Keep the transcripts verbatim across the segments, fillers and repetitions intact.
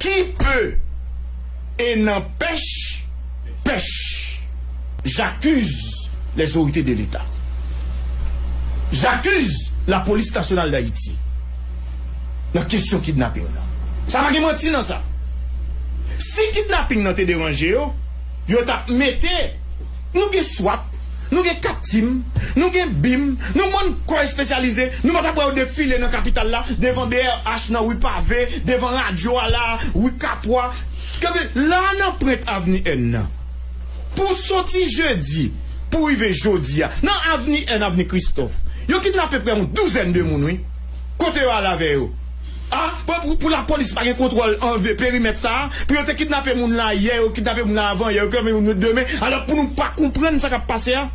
Qui peut et n'empêche, pêche. J'accuse les autorités de l'État. J'accuse la police nationale d'Haïti nan kesyon kidnaping nan. Sa pa gen manti nan sa. Si kidnaping nan te deranje yo, yo t ap mete, nou gen swat, nou gen kat tim, nou gen bim, nou bann kò espesyalize, nou pa t ap wè yo defile nan kapital la, devan B R H nan ri pave, devan radyo a la, ri Kapwa. Gade, la nan pwent avni N nan. Pou soti jedi, pou rive jodi a, nan avni N, avni Kristòf, yo kidnape prè yon douzèn de moun, wi. Kote yo al avè yo? A, pou, pou, pou lapolis pa gen kontwòl anve perimèt sa a, pou yo te kidnape moun la yè, yo kidnape moun la avan yè, yo kidnape moun yo demen, alò pou nou pa konprann sa k ap pase a.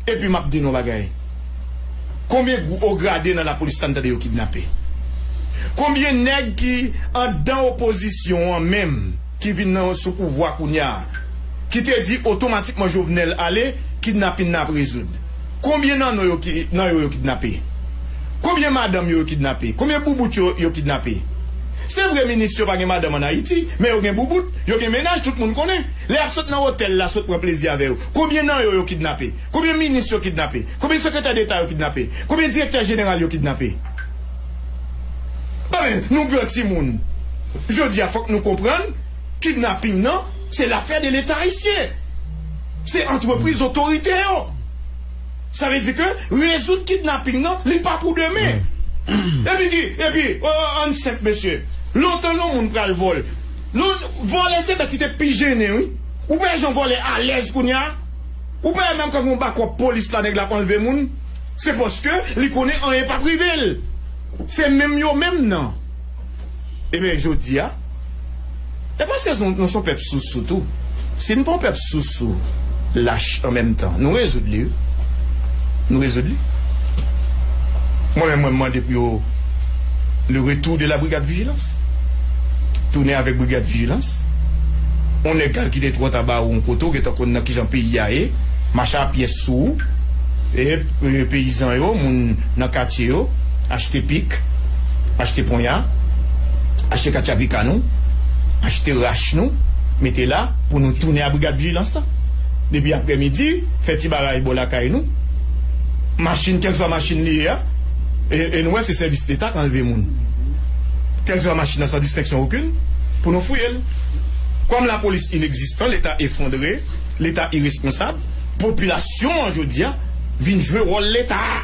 Epi m ap di nou yon bagay. Konbyen gwo grade nan lapolis la n tande yo kidnape? Konbyen nèg ki anndan opozisyon an menm, ki vin nan, sou pouvwa kounye a, ki te di otomatikman Jovenel ale, kidnapin nan ap rezoud? Konbyen nan nou yo ki, nan yo, yo kidnape? Konbyen madanm yo, yo kidnape? Konbyen boubout yo, yo kidnape? Se vre, minis yo pa gen madanm ann Ayiti, men yo gen boubout, yo gen mennaj, tout moun konnen. Lè y ap sot nan otèl la, sot pran plezi avè yo. Konbyen nan yo, yo kidnape? Konbyen minis yo kidnape? Konbyen sekretè deta yo kidnape? Konbyen direktè jeneral yo kidnape? Enben, nou gran timoun. Jodi a, fòk nou konprann, kidnaping nan, se lafè de Leta ayisyen. Se antrepriz otorite yo. Sa vle di ke rezoud kidnaping nan, li pa pou demen. Epi ki, epi, o, ann senp, mesye. Lontan yon moun pral vòl. Lon-, vòlè se bèk ki te pi jennen, wi. Ou pa wè jan vòlè alèz kounye a? Ou pa wè menm kan yon bakòp polis la nèg la ap anlve moun? Se paske li konnen anyen p ap rive l. Se menm yo menm nan. Ebyen, jodi a, e paske nou, nou se yon pèp sousou tou. Si n pa yon pèp sousou, lach an menm tan, nou rezoud li, wi. Nou rezoud li. Mwen menm, mwen mande pou yo le retour de la brigade vigilance. Tounen avèk brigad vijilans. On nèg k al kite twò ta ba ou yon kote, ou gentan konn nan kijan peyi a ye, mache a pyès sou ou. E, e, peyizan yo, moun nan katye yo, achte pik, achte ponya, achte katchapika nou, achte rach nou, mete la pou nou tounen a brigad vijilans la. Depi aprèmidi, fè ti bagay bò lakay nou. Machin, kèlswa machin li ye a, e, e nou wè se sèvis Leta k anlve moun. Kèlswa machin nan, san distenksyon okenn, pou nou fouye l. Kòm lapolis inegzistan, Leta efondre, Leta iresponsab, popilasyon an jodi a vin jwe wòl Leta a.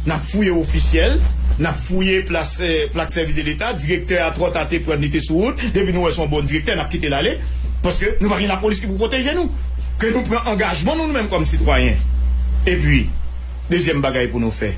N ap fouye ofisyèl, n ap fouye plas, eh, plak sèvis de Leta, direktè a twò ta te pran li te sou wout, depi nou wè se yon bon direktè, n ap kite l ale, paske nou pa gen lapolis ki pou pwoteje nou. Ke nou pran angajman nou, nou menm kòm sitwayen. Epi, dezyèm bagay pou nou fè,